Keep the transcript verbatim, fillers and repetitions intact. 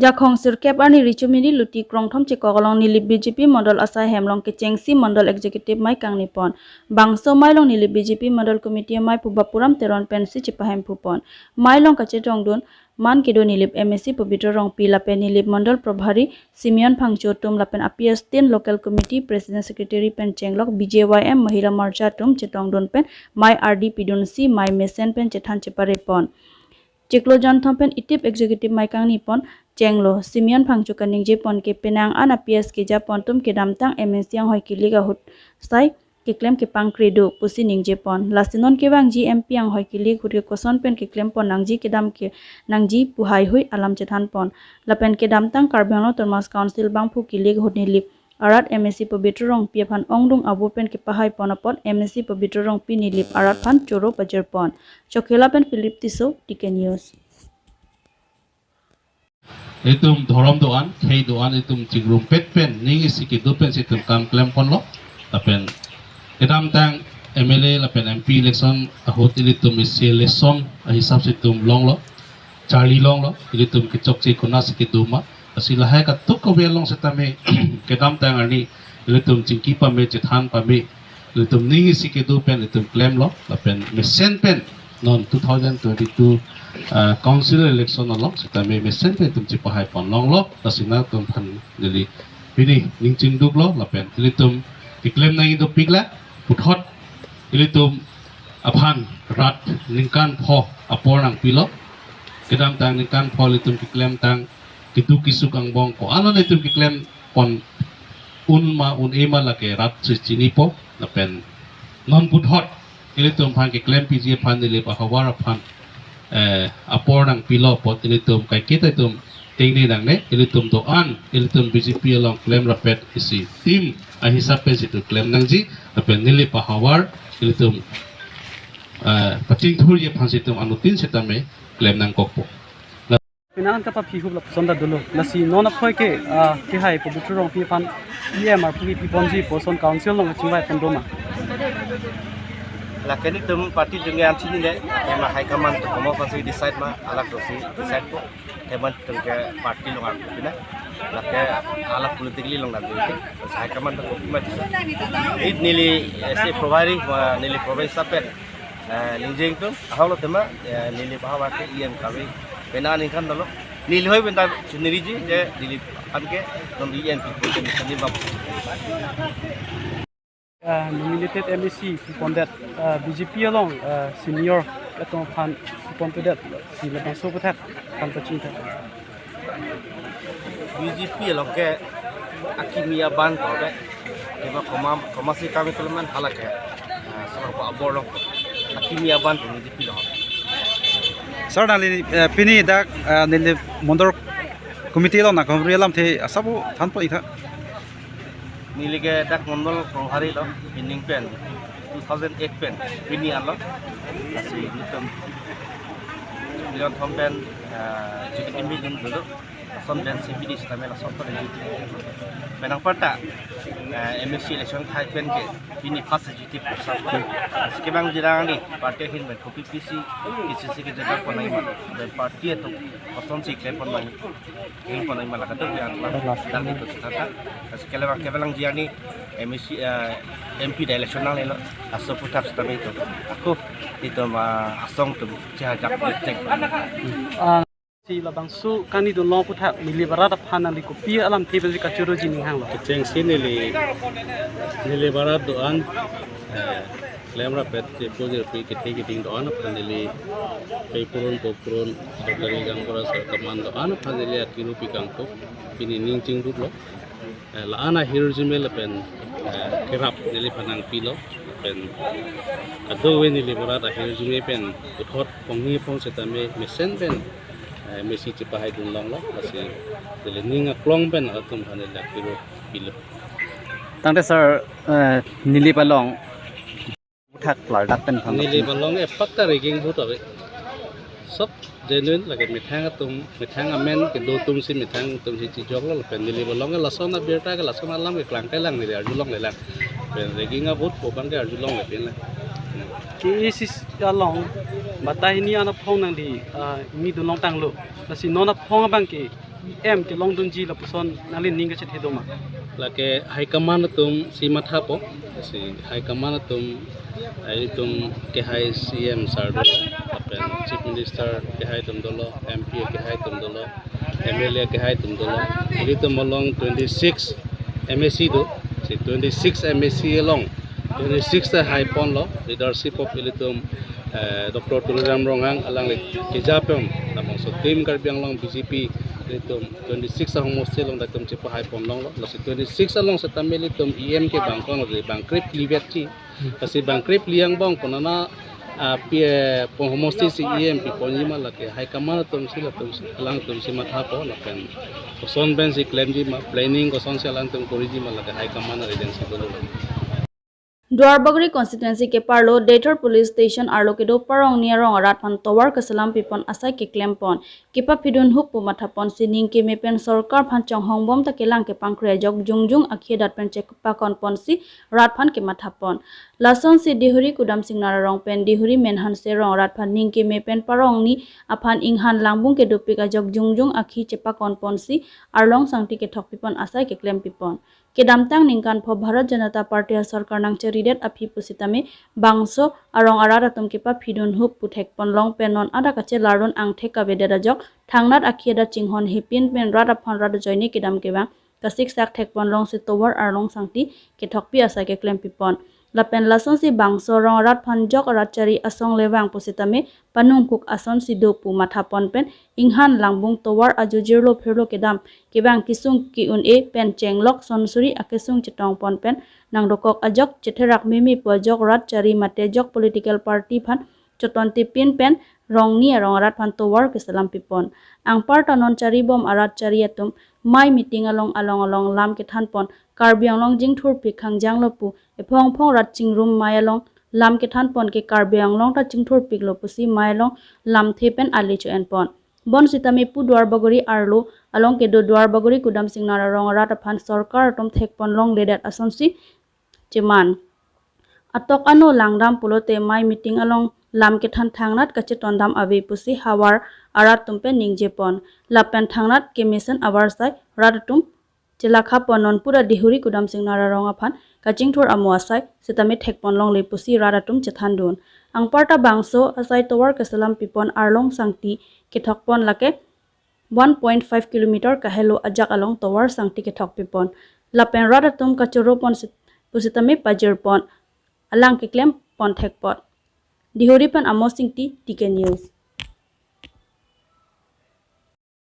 Jakhong sirkep arni Richo Midi Luti Krongthom chekok along Nilip B J P Mondol asai hem along kechengsi Mondol Executive amei kangni pon. Bangso amei along Nilip B J P Mondol Committee amei pu Bapuram Teron pensi chepahemphu pon. Amei along kachetongdun man kedo Nilip M A C Pobitro Rongpi lapen Nilip Mondol Probhari Simeon Phangcho atum lapen aphi astin Local Committee President Secretary pen chenglok B J Y M Mahila Morcha atum chetongdun pen amei ardi pidunsi amei mesen pen chethan chepare pon. Chiklo jonthom pen itip Executive amei kangni pon chenglo. Simeon Phangcho kaningje pon ke penang an aphi as keja pon atum kedamtang M A C anghoi kilik ahut sai keklem kepangkre do pusi ningje pon. Lasi non kevangji M P anghoi kilik ahut ke koson pen keklem pon nangji kedam ke nangji pu heihui alam chethan pon. Lapen kedamtang Karbi Anglong Autonomous Council bangphu kilik ahut Nilip arat M A C Pobitro Rongpi aphan ongdung avo pen kepahai pon apot M A C Pobitro Rongpi Nilip arat aphan choro pajir pon. Chokhela pen Philip Tisso, T K News. Itum dhorom do-an, khei do-an, itum chingrumpet pen, ning isi kedo pensi itum kam klem ponlo. Lapen kedamtang M L A lapen M P election ahut ilitum isi election ahisap si itum longlo, charli longlo, ilitum kechokche konatsi kedo ma. Lasi lahai katuk kave along setame kedamtang arni ilitum chingki pame, chethan pame, ilitum ning isi kedo pen itum klemlo, lapen mesen pen non two thousand twenty-two, ah, council election along setame mesen pen itum chepahai pon longlo. Lasi nangtum aphan neli pini ning chingduklo, lapen ilitum keklem nangji dopiklo, puthot ilitum aphan rat ningkan pho apor nangpilo. Kedamtang ningkan pho ilitum keklemtang keduk kesuk angbong ko-an ilitum keklem pon un ma un-e ma lake rat si chinipo. Lapen non puthot ilitum aphan keklem piji aphan Nilip ahavar aphan, eh, apor nangpilo apot ilitum kaiketa itum tengne nangne, ilitum do-an, ilitum B J P along klem rapet isi team ahisap pensi itum klem nangji, lapen Nilip ahavar ilitum, eh, pachingthurji aphansi itum anuttin setame klem nangkokpo. Penang an kapaphi hup lapuson ta dolo. Lasi non aphoi ke, ah, kehai Pobitro Rongpi aphan E M arpu kepi ponji pu ason council along kachingvai pon do ma? Lake nelitum party atum ke an chinine, tema high command atum komat aphansi decide ma, alangtum si decide po. Tema itum ke party along arpu pina. Lake alang politically along nang dei. High command atum kopi ma. It neli isi Probhari, ah, neli Probhari sapen. Eh, ningjeng atum, ahok lo tema, eh, Nilip ahavar ke E M kave, penang ningkan dolo. Neli hoi benda sendiri ji, je Nilip aphan ke, non E M pi pun ke neli bab. Eh, nominated M A C pi pondet, eh, B J P along, eh, senior atum aphan pi ponpedet, si labangso aputhak aphan pachingthur. B J P along ke akimi aban ko ke. Eba koma, komatsi kami keleman hala ke. Ah, seorang ko abor along ko. Akimi aban ko B J P along. Sir, nangli, eh, pini dak, eh, neli Mondol Committee along nangkehumri alamthe asap pu thanpo itha. Neli ke dak Mondol Probhari lo, pining pen, two thousand eight pen, pini an lo. Lasi nelitum, nelitum thom pen, eh, Executive Meeting dolo. Lason pen si pini setame lason pen Executive Meeting. Penang parta, eh, M A C election khai pen ke, pini first Executive Meeting. Lasi kevangji arni, party ahin pen kopi pisi, kisi si kejaga pon nangji ma. Dan party atum, kosonsi klem pon nangji. Ing pon nangji ma lake do yang dak itu cerita. Lasi kevang, kevangji arni M A C, eh, M P election nanglelo. Laso aputhak setame itum. Ako itum, ah, asong atum chehajak politik. Ah, si labangso kani dun long aputhak Nilip arat aphan nangli kopi alamthe pensi kachoroji ning hanglo? Kechengsi neli, Nilip arat do-an, eh, klem rapet, jepo jepi kethe keding do-an aphan neli, pei purun po purun, sorkari gaonbura sar keman do-an aphan neli akiru pi kangkok, pini ning chingduklo. Eh, la-an ahirjume lapen, eh, kerap neliphan nangpilo, lapen kadokave Nilip arat ahirjume pen puthot pongni pong setame mesen pen, eh, M A C chepahaidun longlo, lasi neli ning aklong pen atum aphan neli akiru pilo. Tangte sir, eh, Nilip along thak klardak pen phan Nilip along epak ta rigging ahut ave. Sob genuine lake methang atum, methang amen kedo atum si methang atum si chijoklo lapen Nilip along ke lason abirta ke lason alam ke klang kelang neli arjulongle lang. Pen rigging ahut pu abang ke arjulongle pinlang. Ke isi along batai hini an aphong nangli, ah, ingni dun longtanglo. Lasi non aphong abang ke M kelongdunji lapuson nangli ning kachethe doma? Lake high command atum si mathapo, si high command atum, eh, itum kehai C M sir do, lapen Chief Minister kehai atum dolo, M P kehai atum dolo, M L A kehai atum dolo. Ilitum along twenty-six M A C do, si twenty-six M A C along twenty-six ta haiponlo, leadership of ilitum, eh, Doctor Tuliram Ronghang alangli keja pen, labangso team Karbi Anglong B J P ilitum twenty-six ahomosti along datum chepahaiponlonglo, lasi twenty-six along setame ilitum E M ke bangkon ri bangkrep livet chi, lasi bangkrep liang bang konana, ah, pi, eh, pon homosti si E M piponji ma lake high command atum si latum si, alangtum si mathapo lapen koson pen si klemji ma, planning koson si alangtum koriji ma lake high command agency dolo. Duarbagori constituency keparlo Deithor Police Station arlo kedo Parongni arong arat aphan tovar keselam pipon asai keklempon, kepaphidun hup pu mathapon si ning keme pen sorkar aphan chonghongbom ta kelang kepangkre ajok jongjung akhi adat pen chepakonpon si rat aphan kemathapon. Lasonsi Dihuri Kudam Singnar arong pen Dihuri Menhanse arong arat aphan ning keme pen Parongni aphan inghan langbung kedopik ajok jongjung akhi chepakonpon si arlong sangti kethok pipon asai keklem pipon. Kedamtang ningkan pho Bharat Janata Party asorkar nangcharidet aphi pusitame bangso arong arat atum kepaphidun hup pu thekponlong pen non adak kachelarun angthek kavedet ajok thangnat akhi adat chinghon hepin pen rat aphan rat ajoine kedam kevang kasiksak thekponlong si tovar arlong sangti kethokpi asai keklem pipon. Lapen lasonsi bangso arong arat aphan jok arat chari asong levang pusitame panungkuk asonsi do pu mathapon pen inghan langbung tovar ajujirlo phirlo kedam kevang kesung ke-un-e pen chenglok sonsuri akesung chetongpon pen nangdokok ajok chetherak meme pu ajok rat chari mate jok political party aphan choton tipin pen Rongni arong arat aphan tovar keselam pipon. Anparta non charibom arat chari atum mei meeting along along along lam kethanpon Karbi Anglong jingthurpik khangjanglo pu ephong phong rat chingrum mei along lam kethanpon ke Karbi Anglong ta chingthurpiklo pusi mei along lamthe pen ale cho-enpon. Bonsitame pu Duarbagori arlo along kedo Duarbagori Kudam Singnar arong arat aphan sorkar atum thekponlongledet asonsi cheman. Atok ano langdam pulote mei meeting along lam kethan thangnat kachetondam ave pusi havar arat atum pen ningjepon. Lapen thangnat kemesen avarsai rat atum chelakhapon non pura Dihuri Kudam Singnar arong aphan kachingthur amo asai sitame thekponlongle pusi rat atum chethandun. Anparta bangso asai tovar keselam pipon arlong sangti kethokpon lake one point five kilometer kahelo ajak along tovar sangti kethok pipon. Lapen rat atum kachoropon sit-, pusitame pajirpon. Alang keklempon thekpon. Dihuri pen Amos Ingti, T K News.